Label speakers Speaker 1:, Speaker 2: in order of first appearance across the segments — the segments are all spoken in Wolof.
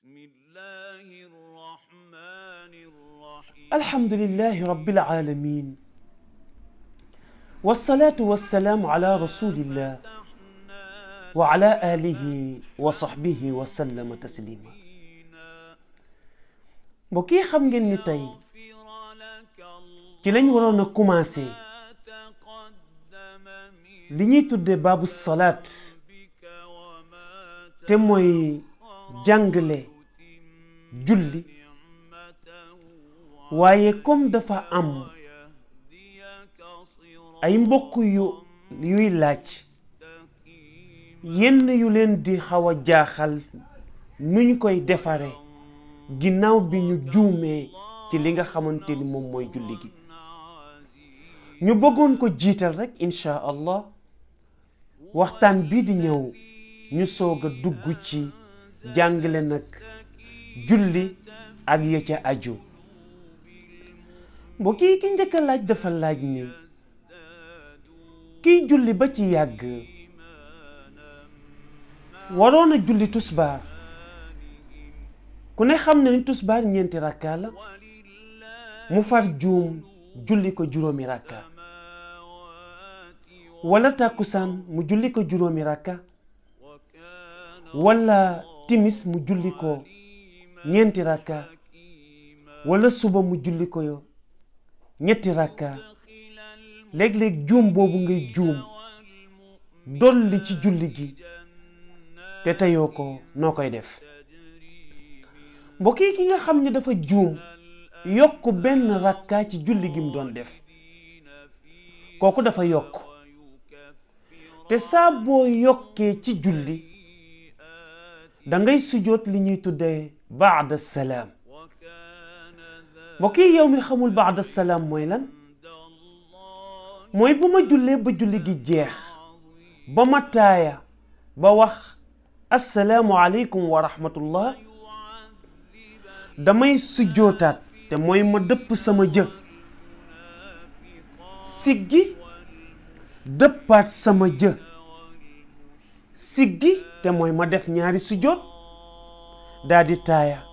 Speaker 1: بسم الله الرحمن الرحيم
Speaker 2: الحمد لله رب العالمين والصلاة والسلام على رسول الله وعلى آله وصحبه وسلم تسليما mbokk yi xam ngeen ni tey ci lañ waroon a commencé li ñuy tudde baabu salaat te mooy jàngale julli waaye comme dafa am ay mbokk yuy laaj yenn yu leen di xaw a jaaxal nuñ koy defare ginnaaw bi ñu juumee ci li nga xamante ni moom mooy julli gi ñu bëggoon ko jiital rek insha allah waxtaan bii di ñëw ñu soog a dugg ci jàngale nag julli ak ya ca aju mbokk yi ki njëkk a laaj dafa laaj ni kiy julli ba ci yàgg waroon a julli tusbaar ku ne xam na ni tusbaar ñeenti rakka la mu far juum julli ko juróomi rakka wala tàkkusaan mu julli ko juróomi rakka wala timis mu julli ko ñeenti rakka wala suba mu julli ko ñetti rakka léeg-léeg juum boobu ngay juum dolli ci julli gi te teyoo ko noo koy def mbokk yi ki nga xam ne dafa juum yokk benn rakka ci julli gi mu doon def kooku dafa yokk te saa boo yokkee ci julli da ngay sujjoot li ñuy tuddee baada salaam mbokk yi yow mi xamul baada salaam mooy lan mooy bu ma jullee ba julli gi jeex ba ma taaya ba wax assalaamu aleykum wa rahmatullah damay sujjootaat te mooy ma dëpp sama jë siggi dëppaat sama jë siggi te mooy ma def ñaari sujjoot daa di taaya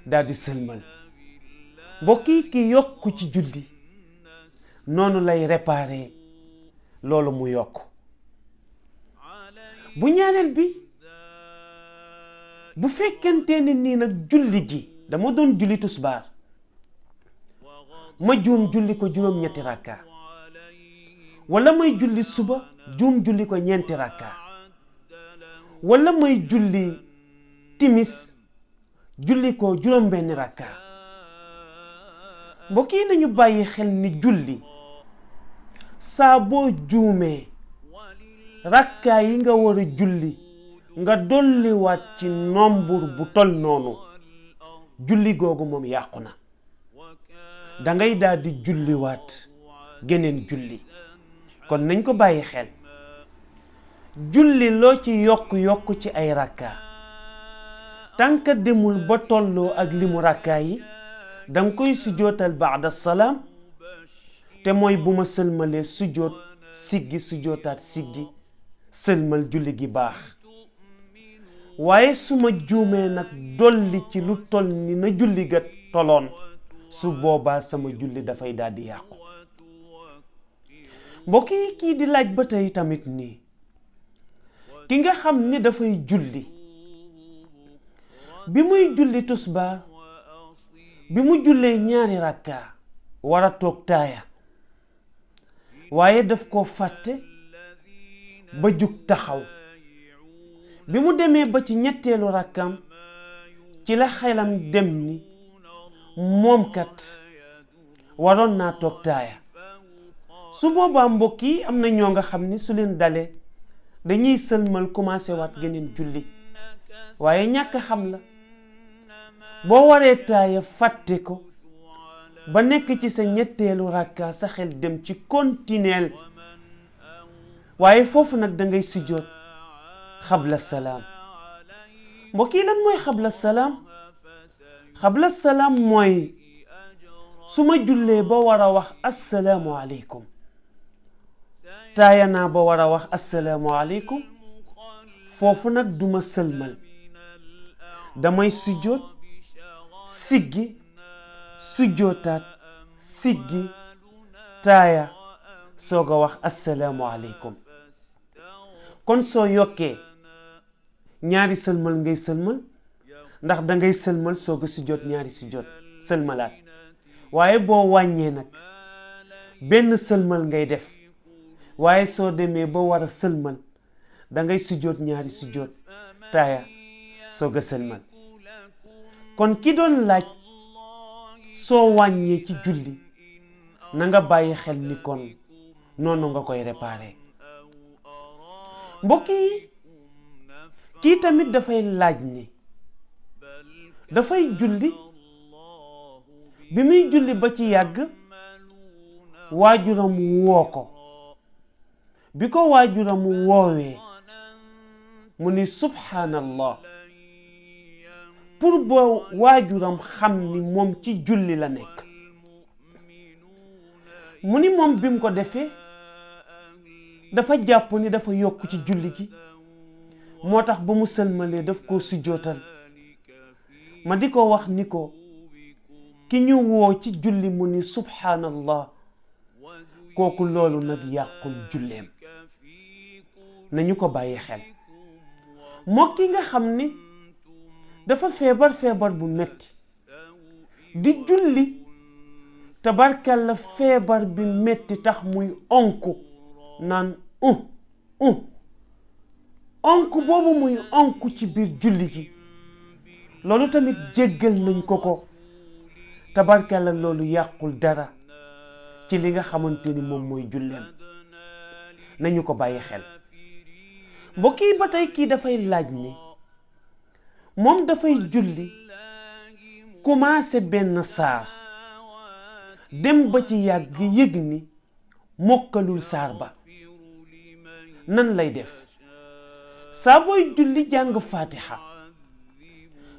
Speaker 2: daa di sëlmal mbokk yi ki yokku ci julli noonu lay réparer loolu mu yokk bu ñaareel bi bu fekkente ni nii nag julli gi dama doon julli tusbaar ma juum julli ko juróom-ñetti rakka wala may julli suba juum julli ko ñeenti rakka wala may julli timis julli ko juróom-benni rakka mbokk yi nañu bàyyi xel ni julli saa boo juumee rakka yi nga war a julli nga dolliwaat ci nombre bu tol noonu julli googu moom yàqu na dangay daal di julliwaat geneen julli kon nañ ko bàyyi xel julli loo ci yokk ci ay rakka tànka demul ba tolloo ak limu rakka yi danga koy sujjootal baada salaam te mooy bu ma sëlmalee sujjoot siggi sujjootaat siggi sëlmal julli gi baax waaye su ma juumee nag dolli ci lu toll ni na julli ga toloon su boobaa sama julli dafay daal di yàqu mbokk yi kii di laaj ba tey tamit nii ki nga xam ni dafay julli bi muy julli tusbaar bi mu jullee ñaari rakka war a toog taaya waaye daf koo fàtte ba jug taxaw bi mu demee ba ci ñetteelu rakkam ci la xelam dem ni moom kat waroon naa toog taaya su boobaa mbokk yi am na ñoo nga xam ni su leen dalee dañuy sëlmal commencé waat geneen julli waaye ñàkk xam la boo waree taaya fàtte ko ba nekk ci sa ñetteelu rakka sa xel dem ci continuel waaye foofu nag da ngay sujjoot xabla salaam mbokk yi lan mooy xabla salaam mooy su ma jullee ba war a wax assalaamu aleykum taaya naa ba war a wax assalaamu aleykum foofu nag duma sëlmal damay sujjóot siggi sujjóotaat siggi taaya soog a wax assalaamu aleykum. kon soo yokkee ñaari sëlmal ngay sëlmal ndax dangay sëlmal soog a sujjóot ñaari sujjóot sëlmalaat. waaye boo wàññee nag benn sëlmal ngay def waaye soo demee ba war a sëlmal dangay sujjóot ñaari sujjóot taaya soog a sëlmal. kon ki doon laaj soo wàññee ci julli na nga bàyyi xel ni kon noonu nga koy réparer. mbokk yi kii tamit dafay laaj ni dafay julli bi muy julli ba ci yàgg waajuram woo ko bi ko waajuram woowee mu ni subhanallah pour boo waajuram xam ni moom ci julli la nekk. mu ni moom bi mu ko defee dafa jàpp ni dafa yokk ci julli gi moo tax ba mu sëlmalee daf koo sujjootal. ma di ko wax ni ko ki ñu woo ci julli mu ni subhanallah kooku loolu nag yàqul julleem nañu ko bàyyi xel. moo ki nga xam ni dafa feebar bu metti di julli tabarkalla feebar bi metti tax muy onku naan onku boobu muy onku ci biir julli gi loolu tamit jéggal nañ ko tabarkalla loolu yàqul dara ci li nga xamante ni moom mooy julleem nañu ko bàyyi xel. mbokk yi ba tey kii dafay laaj ni moom dafay julli commencé benn saar dem ba ci yàgg yëg ni mokkalul saar ba nan lay def. saa booy julli jàng fatiha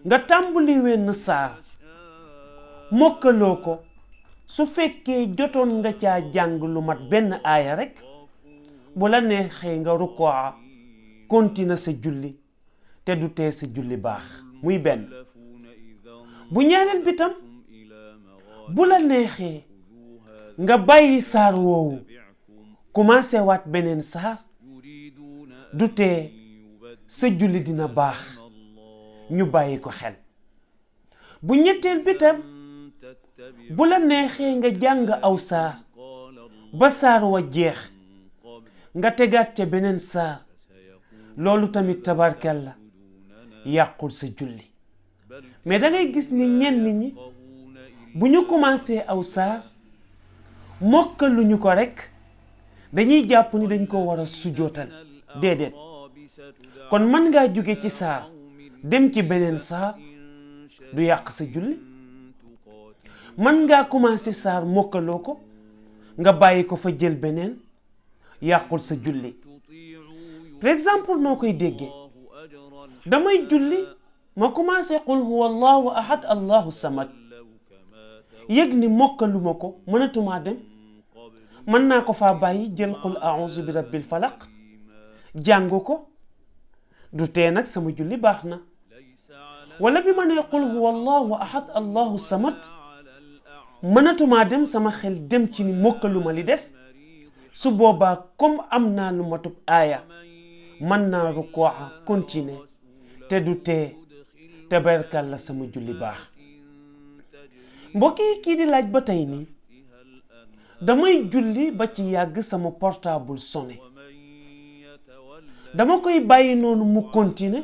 Speaker 2: nga tàmbali wenn saar mokkaloo ko su fekkee jotoon nga caa jàng lu mat benn aaya rek bu la neexee nga rukkoo continue sa julli te du tee sa julli baax muy benn. bu ñaareel bi tam bu la neexee nga bàyyi saar woowu commencé waat beneen saar du tee sa julli dina baax ñu bàyyi ko xel. bu ñetteel bi tam bu la neexee nga jàng aw saar ba saar wa jeex nga tegaat ca beneen saar loolu tamit tabarkalla yàqul sa julli. mais da ngay gis ni ñenn ñi bu ñu commencé aw saar mokkaluñu ko rek dañuy jàpp ni dañ ko war a sujootal. déedéet kon mën ngaa jóge ci saar dem ci beneen saar du yàq sa julli. mën ngaa commencé saar mokkaloo ko nga bàyyi ko fa jël beneen yàqul sa julli. par exemple noo koy déggee damay julli ma commencé qul huwa allahu ahad allahu samad yëg ni mokkaluma ko mënatumaa dem mën naa ko faa bàyyi jël qul a'udhu bi rabbil falaq jàng ko du tee nag sama julli baax na. wala bi ma nee qul huwa allahu ahad allahu samad mënatumaa dem sama xel dem ci ni mokkaluma li des su boobaa comme am naa lu matub aaya mën naa rukkoo continuer te du tee tabarkalla sama julli baax. mbokk yi kii di laaj ba tey nii damay julli ba ci yàgg sama portable sonné dama koy bàyyi noonu mu continuer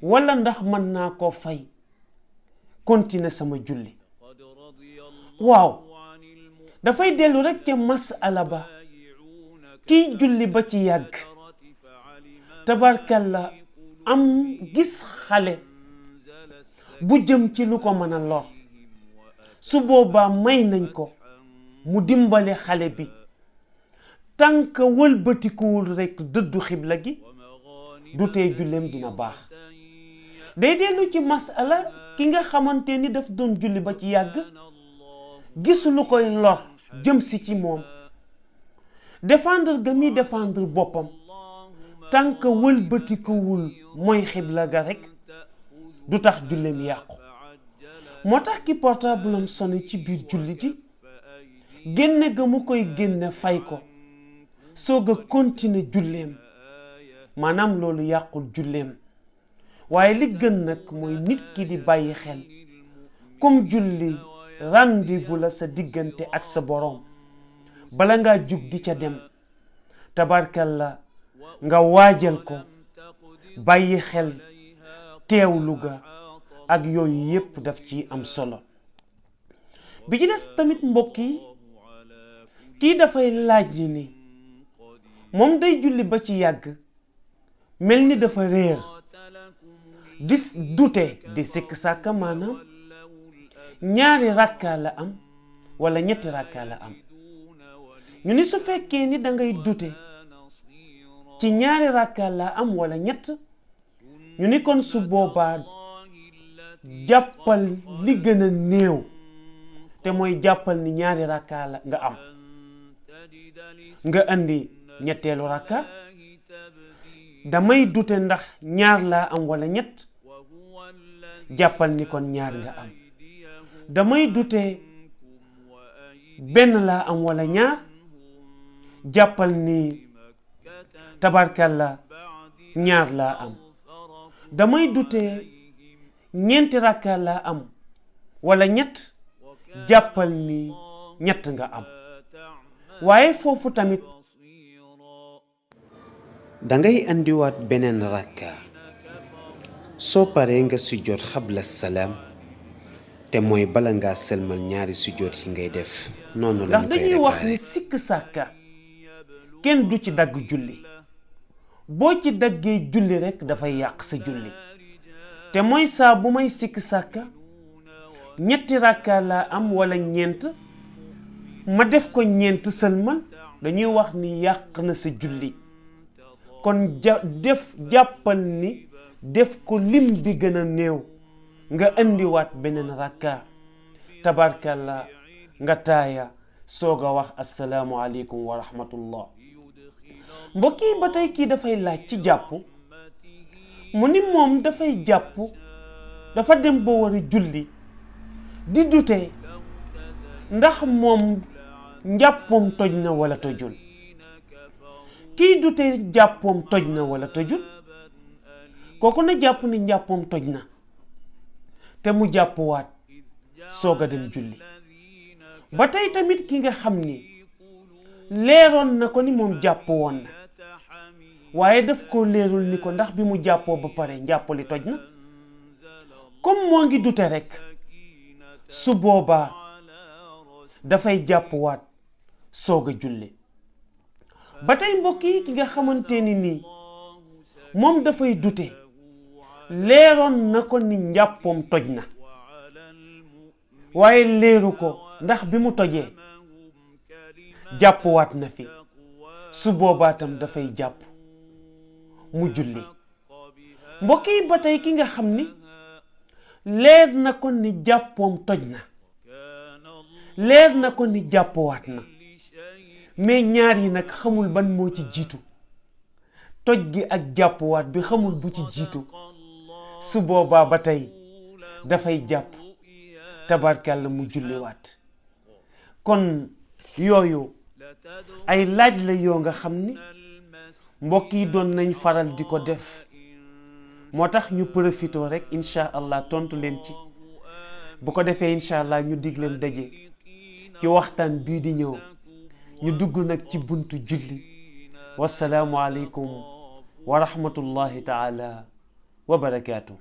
Speaker 2: wala ndax mën naa koo fay continuer sama julli. waaw dafay dellu rek ca masala ba kiy julli ba ci yàgg tabarkalla am gis xale bu jëm ci lu ko mën a lor su boobaa may nañ ko mu dimbale xale bi tànk wëlbatikuwul rek dëddu xibla gi du tee julleem dina baax. day dellu ci masala ki nga xamante ni daf doon julli ba ci yàgg gis lu koy lor jëm si ci moom défendre ga muy défendre boppam tànk wëlbatikuwul mooy xibla ga rek du tax julleem yàqu. moo tax ki portable am sonné ci biir julli gi génne ga mu koy génne fay ko soog a continuer julleem maanaam loolu yàqul julleem. waaye li gën nag mooy nit ki di bàyyi xel comme julli rendez-vous la sa diggante ak sa borom bala ngaa jug di ca dem tabarkalla nga waajal ko bàyyi xel teewlu ga ak yooyu yépp daf ci am solo. bi ci des tamit mbokk yi kii dafay laaj ni moom day julli ba ci yàgg mel ni dafa réer di dute di sikk sàkka maanaam ñaari rakka la am wala ñetti rakka la am. ñu ni su fekkee ni da ngay dute ci ñaari rakka la am wala ñett ñu ni kon su boobaa jàppal li gën a néew te mooy jàppal ni ñaari rakka la nga am nga andi ñetteelu rakka. damay dute ndax ñaar laa am wala ñett jàppal ni kon ñaar nga am. damay dute benn laa am wala ñaar jàppal ni tabarkalla ñaar laa am. damay dute ñeenti rakka laa am wala ñett jàppal ni ñett nga am. waaye foofu tamit dangay andiwaat beneen rakka soo paree nga sujjoot xabla salaam te mooy bala ngaa selmal ñaari sujjoot yi ngay def noonu la ñu koy ndax dañuy wax ni sikk sàkka kenn du ci dagg julli boo ci daggee julli rekk dafay yàq sa julli te mooy saa bu may sikk sàkka ñetti rakka laa am wala ñeent ma def ko ñeent selmal dañuy wax ni yàq na sa julli. kon jàppal ni def ko lim bi gën a néew nga indiwaat beneen rakka tabarkalla nga taaya soog a wax assalaamu aleykum wa rahmatullah. mbokk yi ba tey kii dafay laaj ci jàpp mu ni moom dafay jàpp dafa dem ba war a julli di dute ndax moom njàppoom toj na wala tojul. kii dute jàppoom toj na wala tojul kooku na jàpp ni njàppoom toj na te mu jàppwaat soog a dem julli. ba tey tamit ki nga xam ni leeroon na ko ni moom jàpp woon na waaye daf ko leerul ni ko ndax bi mu jàppoo ba pare njàppali toj na comme moo ngi dute rekk su boobaa dafay jàppwaat soog a julli. ba tey mbokk yi ki nga xamante ni nii moom dafay dute leeroon na ko ni njàppoom toj na waaye leeru ko ndax bi mu tojee jàppwaat na fi su boobaa tam dafay jàpp mu julli. mbokk yi ba tey ki nga xam ni leer na ko ni jàppoom toj na leer na ko ni jàppwaat na mais ñaar yi nag xamul ban moo ci jiitu toj gi ak jàppwaat bi xamul bu ci jiitu su boobaa ba tey dafay jàpp tabarkàlla mu julliwaat. kon yooyu ay laaj la yoo nga xam ni mbokk yi doon nañ faral di ko def moo tax ñu profité rek incha allah tontu leen ci bu ko defee incha allah ñu dig leen daje ci waxtaan bii di ñëw ñu dugg nag ci buntu julli. wassalaamu aleykum wa rahmatullahi taala wa barakaatu.